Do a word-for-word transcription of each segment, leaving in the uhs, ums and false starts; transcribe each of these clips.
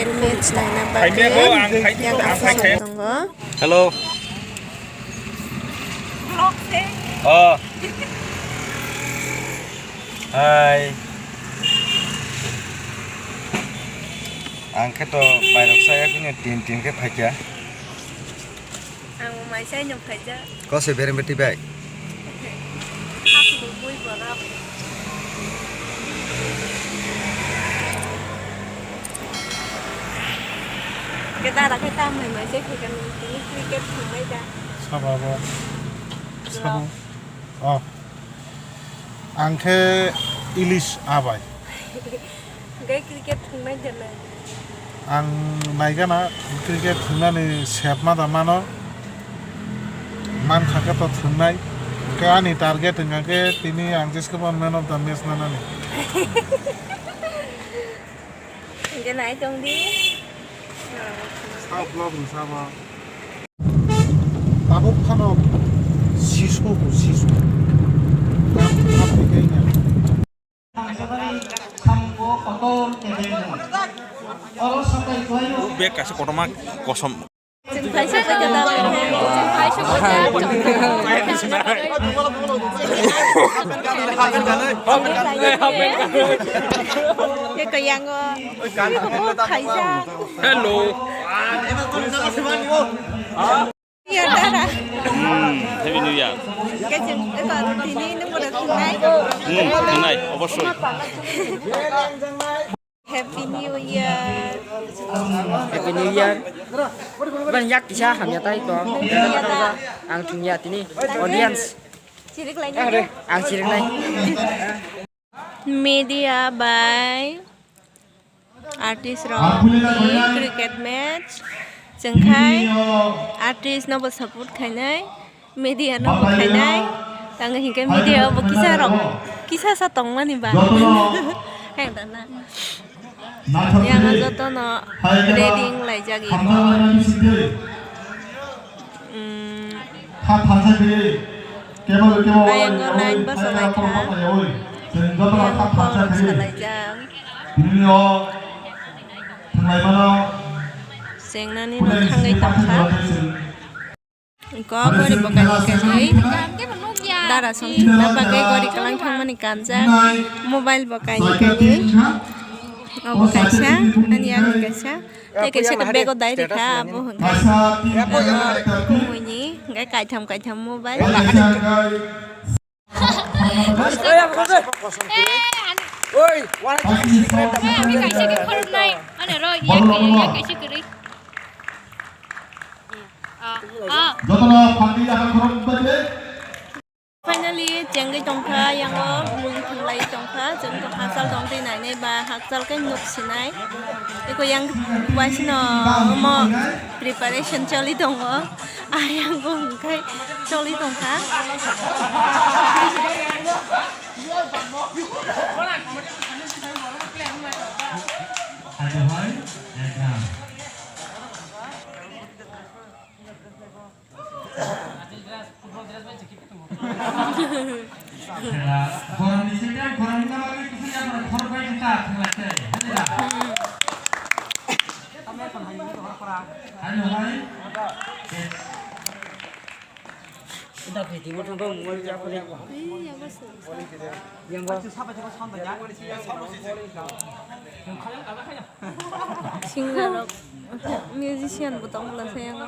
Match naina bagwi yang association tongo. Hello. Oh. Hai. Ang khe to bairok saya khe team team khe phaikha. Ang mai sai no phaijak. Kose berem beti bai. Hak lubui borok. Kedara khe tamni mai sai phaikha nung tini cricket thungnai da. Sabo. Sabo. Oh. Ang khe ilis abai. Hwnkhe cricket thungnai de nai? Ang naigana cricket thungnani sepma da mano, mankha khe to thungnai. Hwnkhe ani target hwnkha khe tini ang jeskhe bo man of the match nanani. Hwnkhe nai tong di. Sa vlog ni sama. Tabuk phano sisu bo sisu. Tam tam ni khe nya. Bag kaisa kotorma kosom. Chwng phai sok pai kha da. Chwng phai sok pai kha. Ke kaya ngo. Khaijak. Hello. Ya, dara. Hmm, Happy New Year. Kaichung, eko, tini nung bono thungnai. Hmm, thungnai, obosoi. Happy New Year. Happy New Year. Ban yak kisa hamya tai to. Hamya ta. Ang thungya tini audience. Chirik lai nai. Ang chirik nai. Media by artist rok ni cricket match chwng khai artist no bo support khainai, media no bo khainai, tang hinkhe media bo kisa rok kisa sa tongmani ba. Heng da na. Yang joto no ready wng laijak iko. Kha thansa khe kebo kebo Ayang go line bus o lai kha. Yang phone salaijak. Chengnani no thangwi tongkha. Iko gori bo kaini kagwi dara song thangna bagwi gori kwlang thangmani kanjak. Mobile bo kaini kagwi. Obo kaisa, ani agwi kaisa. Tei kaisa khe bego dai rikha, abo hwnkhe, ah, kumui ni, hwnkhe kaitham kaitham mobile. Oi, ani kaisa khe khoroknai, ani ro, yak, yak kaisa kwrwi. Ah, ah. Jotono phangi yaha khorok baje. Finally, chengwi tongkha, yango mung thanglai tongkha, chwng to hachal tong twi nainai ba hachal khe nuk sinai. Eko yang waisino omo preparation choli tongo, ayang bo hwnkhe choli tongkha. Khela, goromni side, goromni bagwi kusu ya, khorok bai ta, khela se, hadi da. Hai, hai. Udah, di timur sampai mulai ya, boleh. Iya, bagus. Yang bagus. Singer rok, musician bo tong bwla se yango.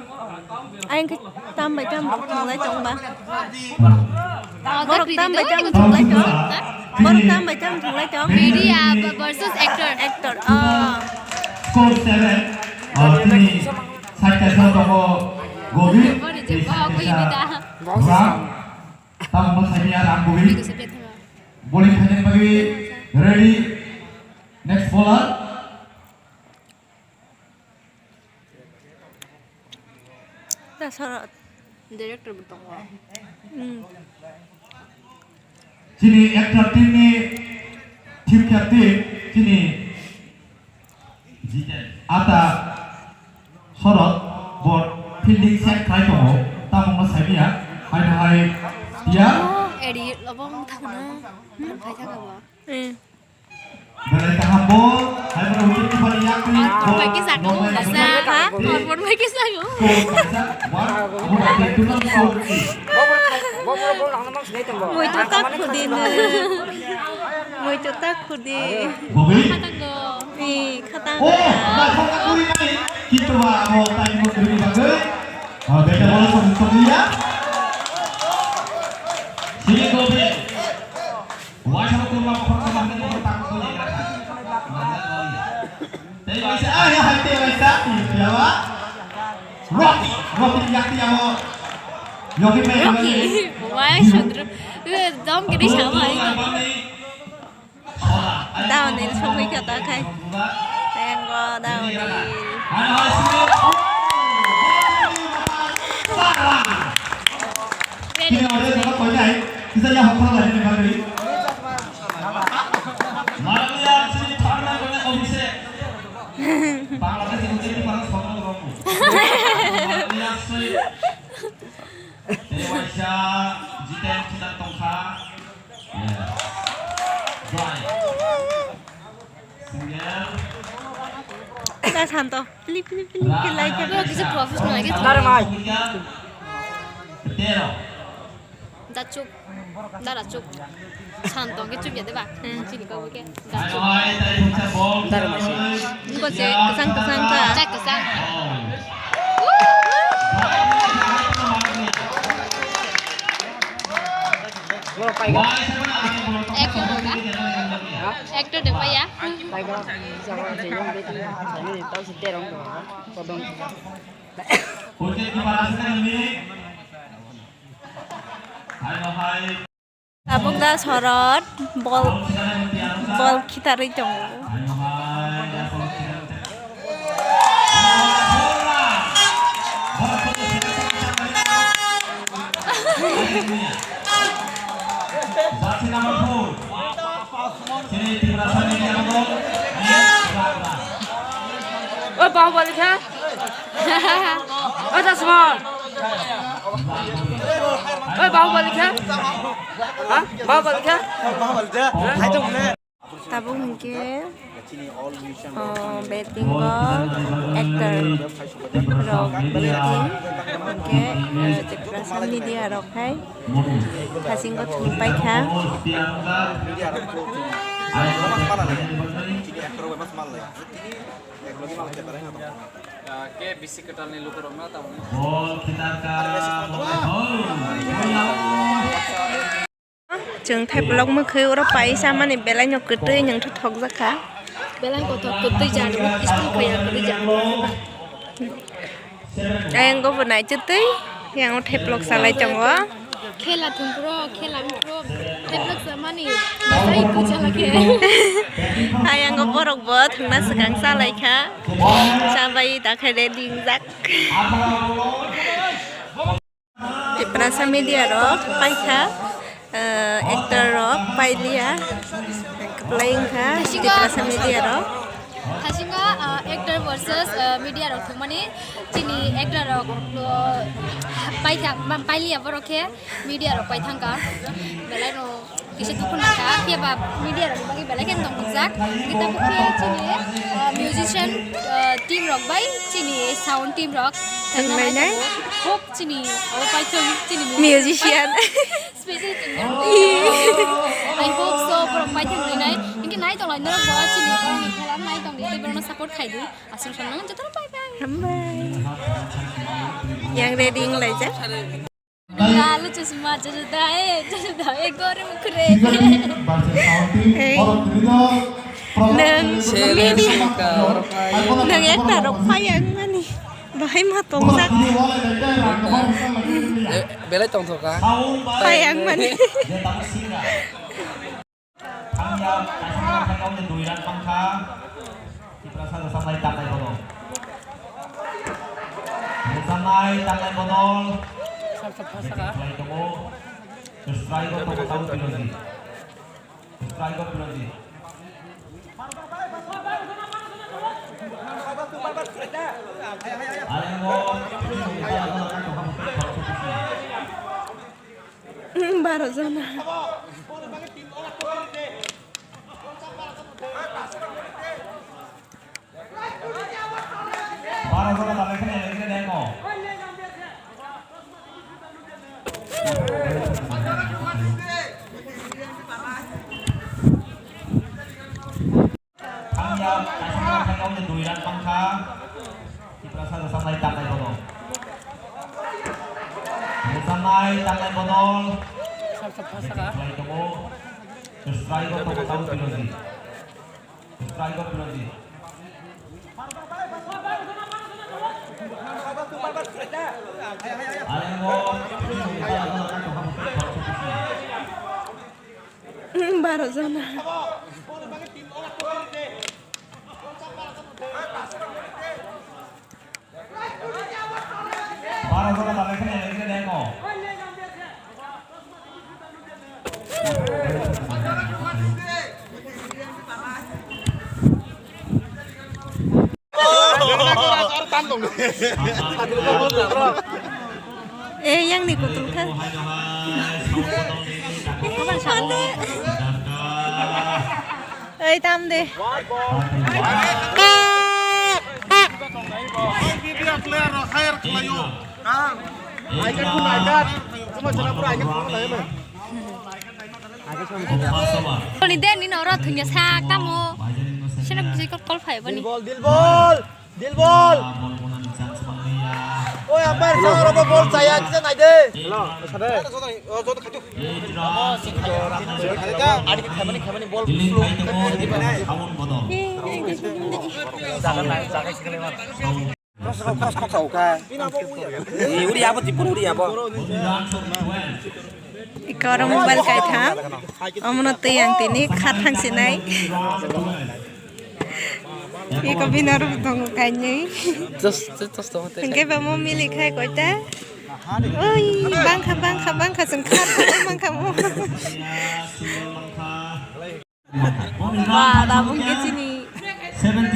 Ayang khe tam bai tam rok thwnglai tong ba. Borok tam bai tam thwnglai tong. Borok tam bai tam thwnglai tong. Media versus actor. Actor. Oh. Score seven. Ah, tini side kaisa tongo Govind. Tei side kaisa Ram. Tamo bo saimanya Ram Govind. Bowling khaina bagwi ready. Next bowler. Da sorot. Director bo tongo. Hmm. Chini actor team ni team captain chini ata sorot bo fielding set khai tongo, tamo wngma saimanya, hai hai ya. Oh, eri lobo wng thangna. Hmm, khai thangna bo. Hmm. Belai kaham bo, hai bo, hujui ni bari yak ni. Horpor bai kisa ko, kisa. Ha? Horpor bai kisa ko. Ko kisa, wan, abo bai kisa ko. Muitu tak khudi no. Muitu tak khudi. Bobi? Khatang ko. Ni khatang. Oh, na khong na kuri nai. Kintu ba abo tai mo kuri bagwi. Oh, beta bola song song ya. Sini Bobi. Waisa kurma kotor sama hini kotor tak ko ni kata. Tei waisa, ah, ya, hai, tei waisa. Ya, wa. Rocky, Rocky, yakti amo. Yogi pe, Rocky. Wai sudru. Eh, dom kiri sama, eh. Daunil songwi kata khai. Tengo daunil. Kini order kok koi nai, kisa ya hokra lagi ni bagwi. Malaysia sini thangna koi nai Abhishek. Bangladesh ni sini parang sono romu. Malaysia sini. Tewaisa Jiten Chidar Tongkha. Yes. Joy. Single. Dah santo. Pilih, pilih, pilih, pilih aja. Bro, kisa professional lagi. Tar mai. Tero. Da chup. Dara chup. Santo ke chup ya deba. Hmm. Chini ko ke. Da chup. Dara mai si. Ko je kesang kesang ka. Cak kesang. Actor de pa ya. Actor de pa ya. Tabuk da sorot bol, bol khitarwi tongo. Oi, Bahubali kha. Oi, Tasmol. Oi, Bahubali kha. Ha? Bahubali kha? Tabuk hinkhe, oh, batting o actor rok batting, hinkhe, eh, Tiprasa media rok hai hasingo thwng paikha. Ke bisi kwtalni lukurokno tabukni. Chwng thaiplok mwkhwi oro paisa mani belai no kwtwi nwng thokjak kha. Belai kothok kwtwi jar, school khaya kwtwi jar. Ayang go bo nai chwtwi, yang thaiplok salai tongo. Khela thwngphro, khela wngphro, thaiplok samani, bwsai kwchala khe. Ayang go borok bo thwngna swkang salai kha. Chabai ta khe ready wngjak. Tiprasa media rok paikha, eh, actor rok pailiya, kwplai wngkha Tiprasa media rok. Thasinga, ah, actor versus, ah, media rok thwngmani chini actor rok, ah, paikha, ma-, pailiya borok khe media rok paithangkha. Belai no kisa dukhu nangkha, phiya ba media rok bagwi belai khe tongthokjak. Kita bukhe chini, ah, musician, ah, team rok bai chini sound team rok thangna nai. Hope chini o paithung chini musician. Special team rok. I hope so, borok paithung nai. Hinkhe nai tong lai norok bo chini borokni khela nai tong di, borokno support khai di. Aswk sanang jotono bye bye. Hambai. Yang ready wng laijak. Lalu chusma jojo dae, jojo dae gore mukhre. Hey. Nang sele seka orang lain. Nang ekta rok phai ang mani. Bahai ma tongjak. Eh, belai tongthoka. Phai ang mani. Thangya kaisa kaisa kauni dui run mankha. Tiprasa rwchapnai tangnai bodol. Rwchapnai tangnai bodol. Batting khlai tongo. Strike o tongo Tau Biroji. Strike o Biroji. Ayango. Baro jona. Striker tongo Tabu Biroji. Striker Biroji. Arengo. Baro jona. Eh, yang ni kutung kha. Ei, tam de. Ni de ni noro thunya sak tamo. Sino bisi kol kol phai bani. Dilbol, dilbol. Dilbol. Oi, umpire, sa oro bo bol chaya, kisa nai de. Hello, sade. Ari khamani, khamani bol. Jaga nai, jaga sikle ma. Khos, khos, khos, khos, kha. Uri abo, tipur uri abo. Iko oro mobile kaitham. Omono twi ang tini kha thang sinai. Iko bini oro tongo kainwi. Just, just, just, just. Hingke ba mo mili khai koita. Oi, bangkha, bangkha, bangkha, chwng kha thang mankha mo. Ba, tabuk khe chini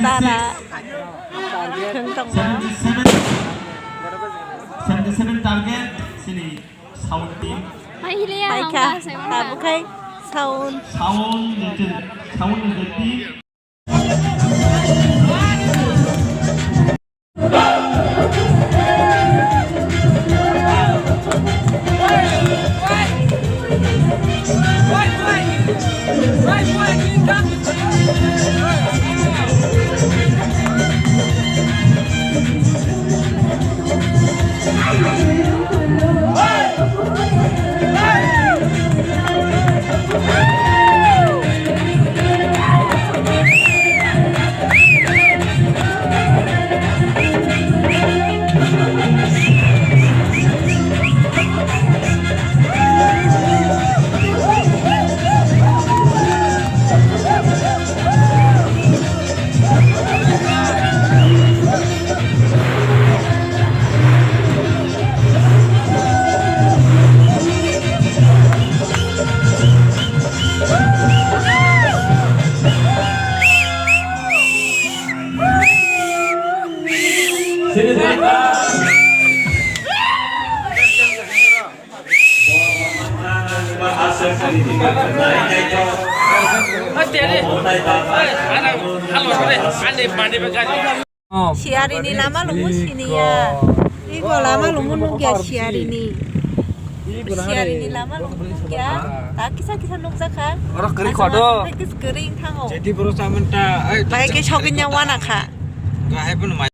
tara. Seventy-seven target, chini sound team. Paikha, tabuk khai sound. Sound ni team, sound ni team. Siarini lama lumu siniya. Iko lama lumu nukya siarini. Siarini lama lumu nukya. Ta kisa kisa nukjakha. Oro kwrwi khodo. Practice kwrwi wngthango. Jeti boro saman ta. Bai ke sogin ya wana kha. Gahai pun mai.